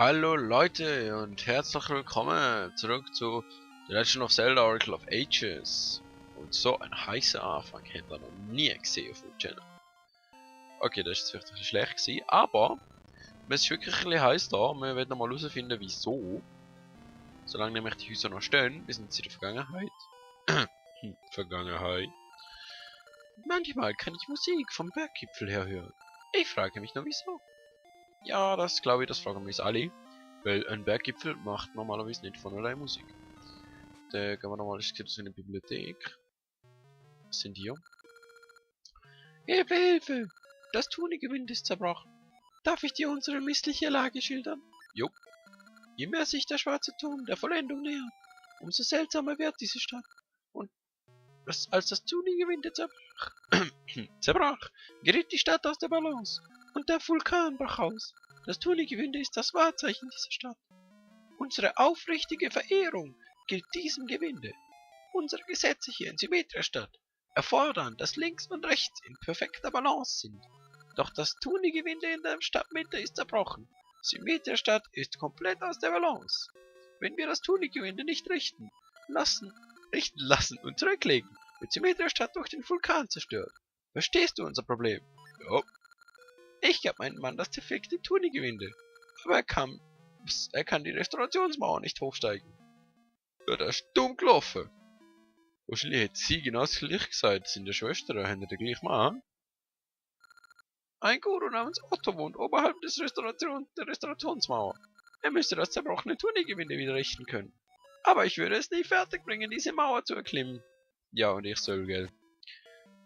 Hallo Leute und herzlich willkommen zurück zu The Legend of Zelda Oracle of Ages. Und so ein heißer Anfang hätte ich noch nie gesehen auf dem Channel. Okay, das ist jetzt vielleicht ein bisschen schlecht gewesen, aber es ist wirklich ein bisschen heiß da und wir werden noch mal herausfinden wieso. Solange nämlich die Häuser noch stehen, wir sind in der Vergangenheit. Vergangenheit. Manchmal kann ich Musik vom Berggipfel her hören. Ich frage mich nur wieso. Ja, das glaube ich, das fragen wir uns alle. Weil ein Berggipfel macht normalerweise nicht von allein Musik. Da gehen wir nochmal, es gibt so eine Bibliothek. Was sind hier? Hilfe, Hilfe! Das Tunigewind ist zerbrochen. Darf ich dir unsere missliche Lage schildern? Jupp. Je mehr sich der schwarze Turm der Vollendung nähert, umso seltsamer wird diese Stadt. Und als das Tunigewinde zerbrach, geriet die Stadt aus der Balance. Und der Vulkan brach aus. Das Tunigewinde ist das Wahrzeichen dieser Stadt. Unsere aufrichtige Verehrung gilt diesem Gewinde. Unsere Gesetze hier in Symmetria-Stadt erfordern, dass links und rechts in perfekter Balance sind. Doch das Tunigewinde in der Stadtmitte ist zerbrochen. Symmetria-Stadt ist komplett aus der Balance. Wenn wir das Tunigewinde nicht richten lassen und zurücklegen, wird Symmetria-Stadt durch den Vulkan zerstört. Verstehst du unser Problem? Ja. Ich gab meinem Mann das defekte Tunigewinde, aber er kann die Restaurationsmauer nicht hochsteigen. Ja, das ist dumm gelaufen. Wahrscheinlich hätte sie genau das gleiche gesagt. Das sind ja Schwestern, haben den gleichen Mann. Ein Guru namens Otto wohnt oberhalb der Restaurationsmauer. Er müsste das zerbrochene Tunigewinde wieder richten können. Aber ich würde es nie fertig bringen, diese Mauer zu erklimmen. Ja, und ich soll, gell.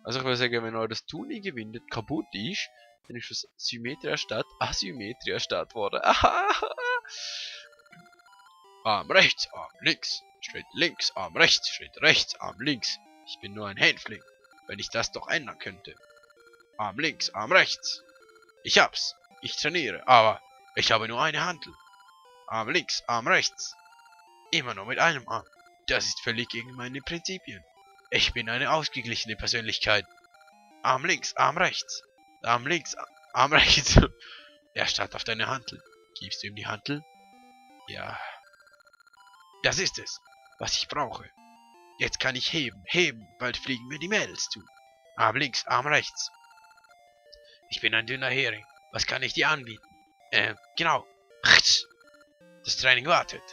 Also ich würde sagen, wenn das Tunigewinde kaputt ist, dann ist das Symmetria-Stadt Asymmetria-Stadt geworden. Arm rechts, Arm links, Schritt links, Arm rechts, Schritt rechts, Arm links. Ich bin nur ein Hänfling, wenn ich das doch ändern könnte. Arm links, Arm rechts. Ich hab's. Ich trainiere, aber ich habe nur eine Hantel. Arm links, Arm rechts. Immer nur mit einem Arm. Das ist völlig gegen meine Prinzipien. Ich bin eine ausgeglichene Persönlichkeit. Arm links, Arm rechts. Arm links, Arm rechts. Er starrt auf deine Hantel. Gibst du ihm die Hantel? Ja. Das ist es, was ich brauche. Jetzt kann ich heben, bald fliegen mir die Mädels zu. Arm links, Arm rechts. Ich bin ein dünner Hering. Was kann ich dir anbieten? Genau. Das Training wartet.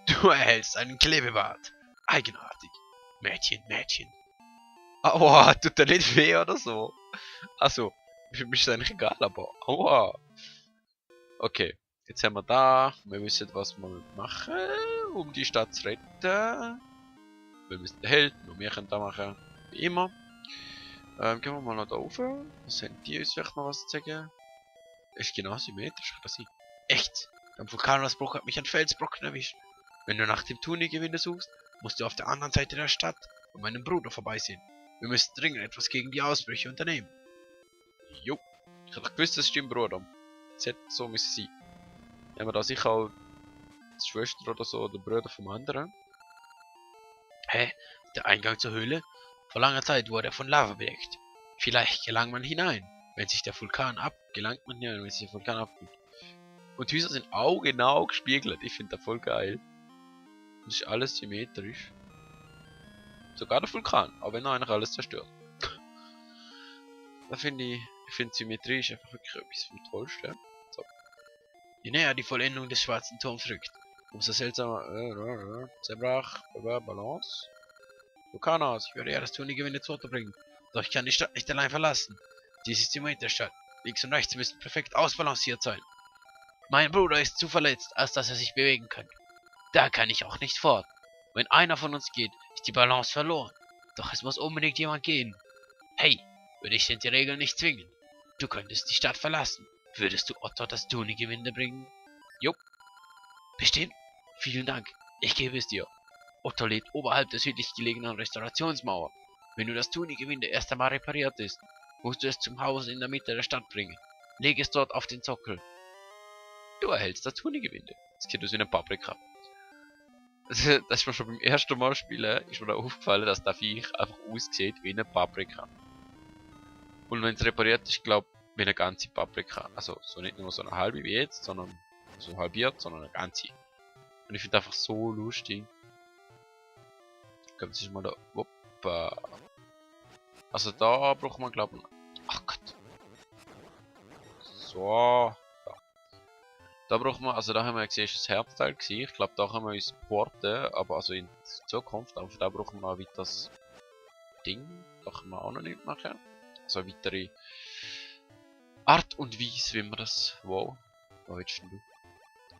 Du erhältst einen Klebebart. Eigenartig. Mädchen, Mädchen. Aua, tut der nicht weh oder so? Achso, für mich ist eigentlich egal, aber aua. Okay, jetzt haben wir da. Wir wissen, was wir machen, um die Stadt zu retten. Wir müssen der Held, nur wir können da machen, wie immer. Gehen wir mal noch da rauf. Was haben die uns vielleicht noch was zu sagen? Ist genau symmetrisch, kann das sein? Echt? Beim Vulkanausbruch hat mich ein Felsbrocken erwischt. Wenn du nach dem Tunigewinde suchst, musst du auf der anderen Seite der Stadt und meinem Bruder vorbeisehen. Wir müssen dringend etwas gegen die Ausbrüche unternehmen. Jo, ich hab doch gewusst, das stimmt, Bruder. Das hätte so müssen sein. Haben wir da sicher auch die Schwester oder so, der Bruder vom anderen? Hä? Der Eingang zur Höhle? Vor langer Zeit wurde er von Lava bedeckt. Vielleicht gelangt man hinein, wenn sich der Vulkan abgibt. Und die Häuser sind auch genau gespiegelt. Ich finde das voll geil. Das ist alles symmetrisch. Sogar der Vulkan, auch wenn er eigentlich alles zerstört. Da finde ich Symmetrie ist einfach wirklich etwas vom Tollsten. So. Je näher die Vollendung des schwarzen Turms rückt, umso seltsamer zerbrach Balance. Vulkanos, ich würde ja das Tunigewinde zu Otto bringen, doch ich kann die Stadt nicht allein verlassen. Dies ist die Symmetria-Stadt. Links und rechts müssen perfekt ausbalanciert sein. Mein Bruder ist zu verletzt, als dass er sich bewegen kann. Da kann ich auch nicht fort. Wenn einer von uns geht, ist die Balance verloren. Doch es muss unbedingt jemand gehen. Hey, würde ich denn die Regeln nicht zwingen? Du könntest die Stadt verlassen. Würdest du Otto das Tunigewinde bringen? Jupp. Bestimmt. Vielen Dank. Ich gebe es dir. Otto lebt oberhalb der südlich gelegenen Restaurationsmauer. Wenn du das Tunigewinde erst einmal repariert ist, musst du es zum Haus in der Mitte der Stadt bringen. Leg es dort auf den Sockel. Du erhältst das Tunigewinde. Das geht aus wie eine Paprika. Das ist mir schon beim ersten Mal spielen, ist mir da aufgefallen, dass der Viech einfach aussieht wie eine Paprika. Und wenn es repariert ist, glaube ich, wie eine ganze Paprika. Also so nicht nur so eine halbe wie jetzt, sondern so halbiert, sondern eine ganze. Und ich finde einfach so lustig. Ich glaube, das ist mal da. Hoppa. Also da braucht man, glaube ich. Ach Gott. So. Da braucht man, also da haben wir gesehen, ist das Herzteil gewesen. Ich glaube, da können wir uns porten, aber also in Zukunft, aber da brauchen wir noch weiter das Ding. Da können wir auch noch nicht machen. Also eine weitere Art und Weise, wie man das. Wow. Wo willst du? Gehen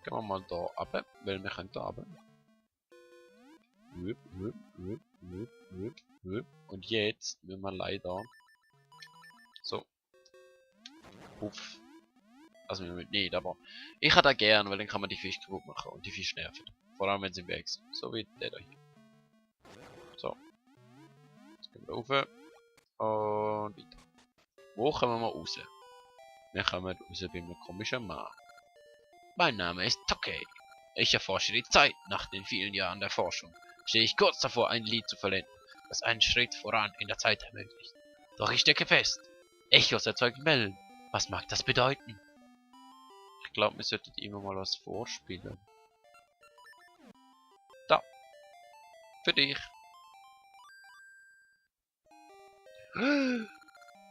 wir mal da runter, weil wir können da runter. Und jetzt müssen wir leider. So. Puff. Also wir nicht, aber ich hätte da gern, weil dann kann man die Fische kaputt machen und die Fische nerven. Vor allem wenn sie im Weg sind. So wie der da hier. So. Jetzt gehen wir rauf. Und weiter. Wo kommen wir raus? Wir kommen raus bei einem komischen Mann. Mein Name ist Tokei. Ich erforsche die Zeit. Nach den vielen Jahren der Forschung stehe ich kurz davor, ein Lied zu vollenden, das einen Schritt voran in der Zeit ermöglicht. Doch ich stecke fest. Echos erzeugen Wellen. Was mag das bedeuten? Ich glaube, wir sollten immer mal was vorspielen. Da. Für dich.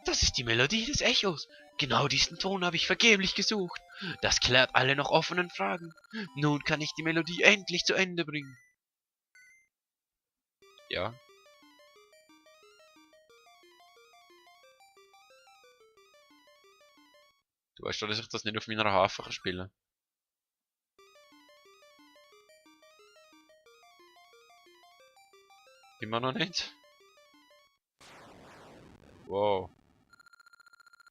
Das ist die Melodie des Echos. Genau diesen Ton habe ich vergeblich gesucht. Das klärt alle noch offenen Fragen. Nun kann ich die Melodie endlich zu Ende bringen. Ja. Du weißt doch, dass ich das nicht auf meiner Harfe kann spielen. Immer noch nicht? Wow.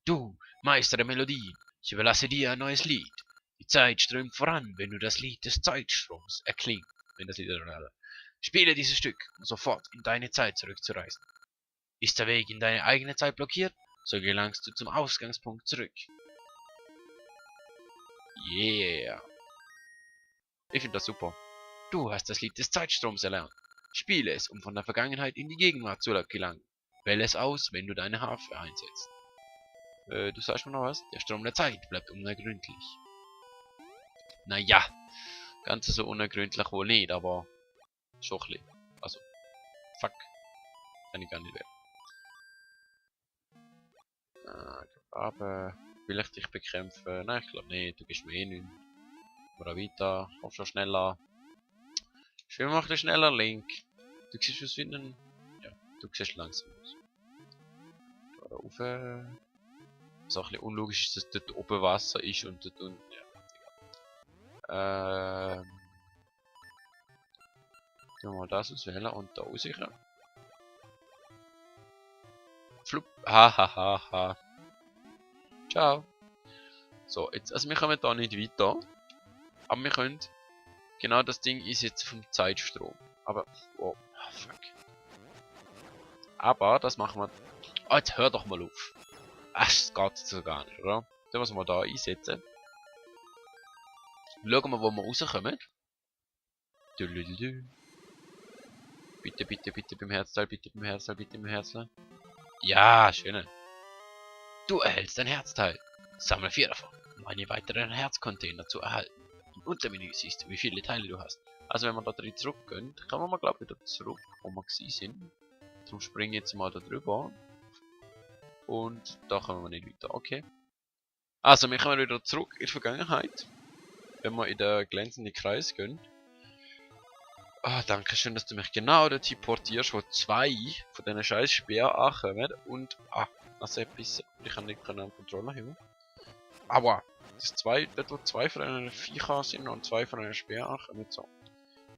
Du, Meister der Melodie, ich überlasse dir ein neues Lied. Die Zeit strömt voran, wenn du das Lied des Zeitstroms erklingt. Wenn das Lied Spiele dieses Stück, um sofort in deine Zeit zurückzureisen. Ist der Weg in deine eigene Zeit blockiert, so gelangst du zum Ausgangspunkt zurück. Yeah. Ich finde das super. Du hast das Lied des Zeitstroms erlernt. Spiele es, um von der Vergangenheit in die Gegenwart zu gelangen. Wähle es aus, wenn du deine Harfe einsetzt. Du sagst mir noch was? Der Strom der Zeit bleibt unergründlich. Naja, ganz so unergründlich wohl nicht, aber schon ein bisschen. Also, fuck. Kann ich gar nicht werden. Aber will ich dich bekämpfen? Nein, ich glaube nicht. Du gibst mir eh nichts. Oder weiter. Komm schon schneller. Schwimm mal ein bisschen schneller, Link. Du siehst was finden. Ja, du siehst langsam aus. Da rauf. Was auch ein bisschen unlogisch ist, dass dort oben Wasser ist und dort unten. Ja. Tun wir mal das auswählen und da aussichern. Flup. Ha. Ciao. So, jetzt, also wir kommen da nicht weiter. Aber wir können genau das Ding einsetzen vom Zeitstrom. Aber, oh, fuck. Aber, das machen wir. Oh, jetzt hör doch mal auf. Ach, das geht jetzt so gar nicht, oder? Dann müssen wir da einsetzen. Schauen wir, wo wir rauskommen. Bitte beim Herzteil, bitte beim Herzteil, bitte beim Herzteil. Ja, schön. Du erhältst ein Herzteil. Sammle 4 davon, um einen weiteren Herzcontainer zu erhalten. Im Untermenü siehst du, wie viele Teile du hast. Also wenn wir da drin zurückgehen, kann man mal glaube ich wieder zurück, wo wir sind. Darum springe ich jetzt mal da drüber. Und da kommen wir nicht weiter, okay. Also wir kommen wieder zurück in die Vergangenheit. Wenn wir in den glänzenden Kreis gehen. Ah, danke schön, dass du mich genau dorthin portierst, wo 2 von diesen scheiß Speeren ankommen. Und, also etwas, ich kann nicht am Controller haben. Aber, dort wo 2 von diesen Viechern sind und 2 von diesen Speeren ankommen. So.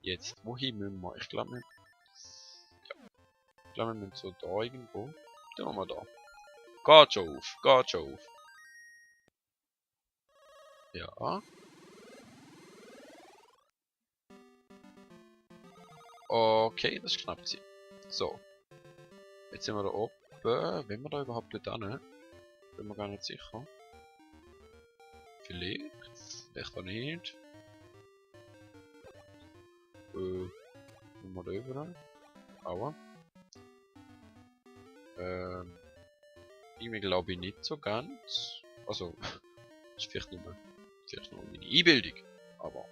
Jetzt, wohin müssen wir? Ich glaube, wir müssen so da irgendwo. Tun wir da. Geht schon auf. Ja. Okay, das ist knapp gewesen. So. Jetzt sind wir da oben. Wenn wir da überhaupt dort hin? Bin mir gar nicht sicher. Vielleicht auch nicht. Wenn wir da überall. Aua. Ich glaube nicht so ganz. Also, ist vielleicht nur meine Einbildung. Aber.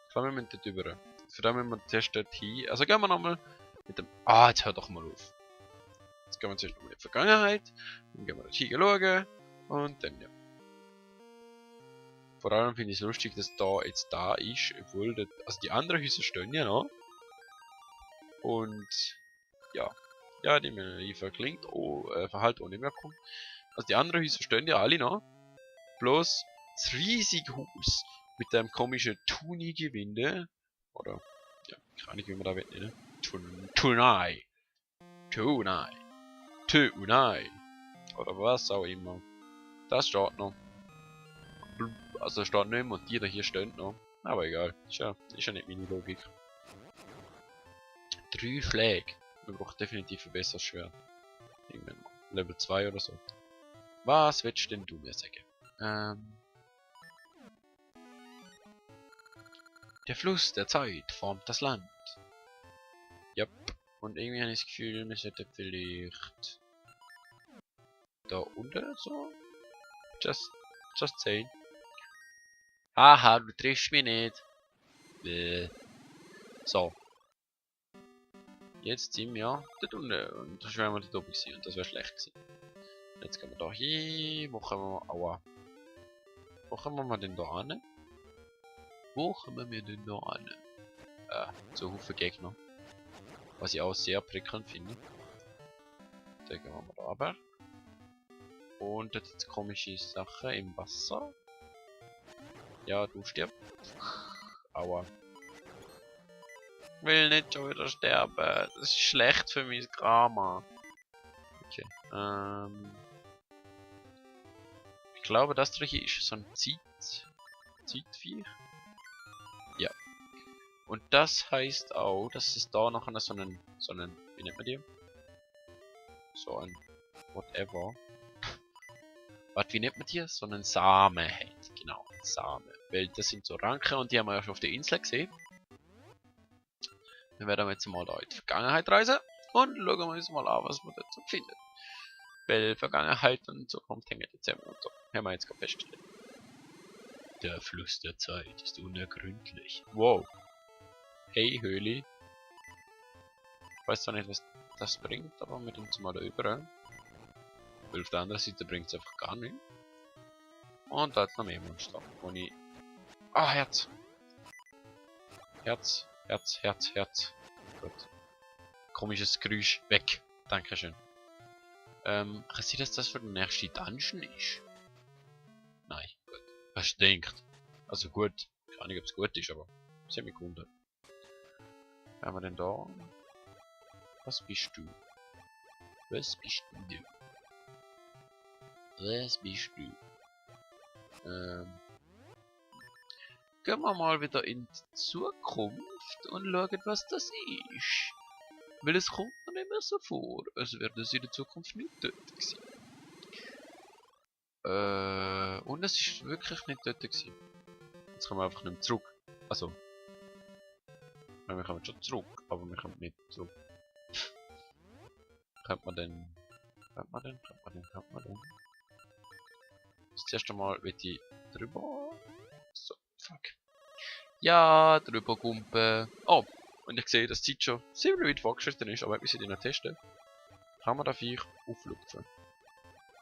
Ich glaube, wir müssen dort rüber. Für das müssen wir zuerst dort hin. Also gehen wir nochmal mit dem... Ah, jetzt hört doch mal auf. Jetzt gehen wir zuerst nochmal in die Vergangenheit. Dann gehen wir dort hin schauen. Und dann ja. Vor allem finde ich es lustig, dass da jetzt da ist, obwohl dort, also die anderen Häuser stehen ja noch. Und ja. Ja, die mir verklingt, Verhalt ohne Wirkung. Also die anderen Häuser stehen ja alle noch. Bloß das riesige Haus mit dem komischen Tuni-Gewinde. Oder, ja, keine Ahnung, wie man da wird, ne? Tunai. Oder was auch immer. Das steht noch. Also steht nicht mehr und die da hier stehen noch. Aber egal, ist ja nicht meine Logik. 3 Schläge. Man braucht definitiv ein besseres Schwert. Irgendwann mal. Level 2 oder so. Was willst denn du mir sagen? Der Fluss der Zeit formt das Land. Yep. Und irgendwie habe ich das Gefühl, wir sollten vielleicht da unten so. Just saying. Haha, du triffst mich nicht. So. Jetzt sind wir dort unten und das wären wir dort oben gewesen und das wäre schlecht gewesen. Jetzt gehen wir da hin. Wo kommen wir? Aua. Wo kommen wir denn da an? Wo kommen wir denn da an? So Haufen Gegner. Was ich auch sehr prickelnd finde. Da gehen wir mal da runter. Und jetzt komische Sachen im Wasser. Ja, du stirbst. Aua. Ich will nicht schon wieder sterben. Das ist schlecht für mein Karma. Okay. Ich glaube, das hier ist so ein Zeitviech. Ja. Und das heißt auch, dass es da noch so einen, wie nennt man die? So ein, whatever. Was, wie nennt man die? So einen Samen hat. Genau, Samen. Weil das sind so Ranken und die haben wir ja schon auf der Insel gesehen. Dann werden wir jetzt mal da in die Vergangenheit reisen und schauen wir uns mal an, was wir dazu finden. Weil Vergangenheit und Zukunft hängen jetzt zusammen und so. Haben wir jetzt gerade festgestellt. Der Fluss der Zeit ist unergründlich. Wow. Hey Höhli. Ich weiß zwar nicht, was das bringt, aber wir tun es mal da über. Weil auf der anderen Seite bringt es einfach gar nichts. Und da hat noch mehr Monster, wo ich... Ah, Herz! Herz. Gut. Komisches Geräusch. Weg. Dankeschön. Kann sein, dass das für den nächsten Dungeon ist? Nein. Gut. Was stinkt. Also gut. Ich weiß nicht, ob es gut ist, aber... Das hat mich gewundert. Was haben wir denn da? Was bist du? Was bist du? Was bist du? Gehen wir mal wieder in die Zukunft und schauen, was das ist. Weil es kommt mir nicht mehr so vor, als wäre das in der Zukunft nicht dort gewesen. Und es ist wirklich nicht dort gewesen. Jetzt kommen wir einfach nicht mehr zurück. Also. Wir kommen schon zurück, aber wir kommen nicht zurück. Könnte man denn? Das erste Mal will ich drüber. So, fuck. Ja, drüber kumpen. Oh, und ich sehe, dass die Zeit schon ziemlich weit fortgeschritten ist, aber wir sind noch testen. Kann man da Viech auflupfen?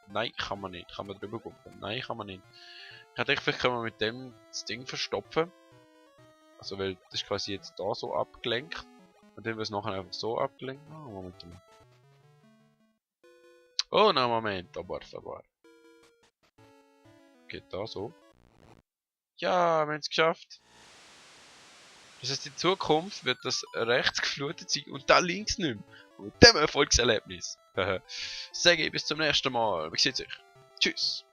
Nein, kann man nicht. Kann man drüber kumpen? Nein, kann man nicht. Ich dachte, vielleicht können wir mit dem das Ding verstopfen. Also, weil das ist quasi jetzt da so abgelenkt. Und dann wird es nachher einfach so abgelenkt. Oh, Moment mal. Oh, nein, Moment. Aber. Geht da so. Ja, wir haben es geschafft. Das heißt, in Zukunft wird das rechts geflutet sein und da links nicht mehr. Und dem Erfolgserlebnis. Sage ich bis zum nächsten Mal. Wie sieht's euch? Tschüss.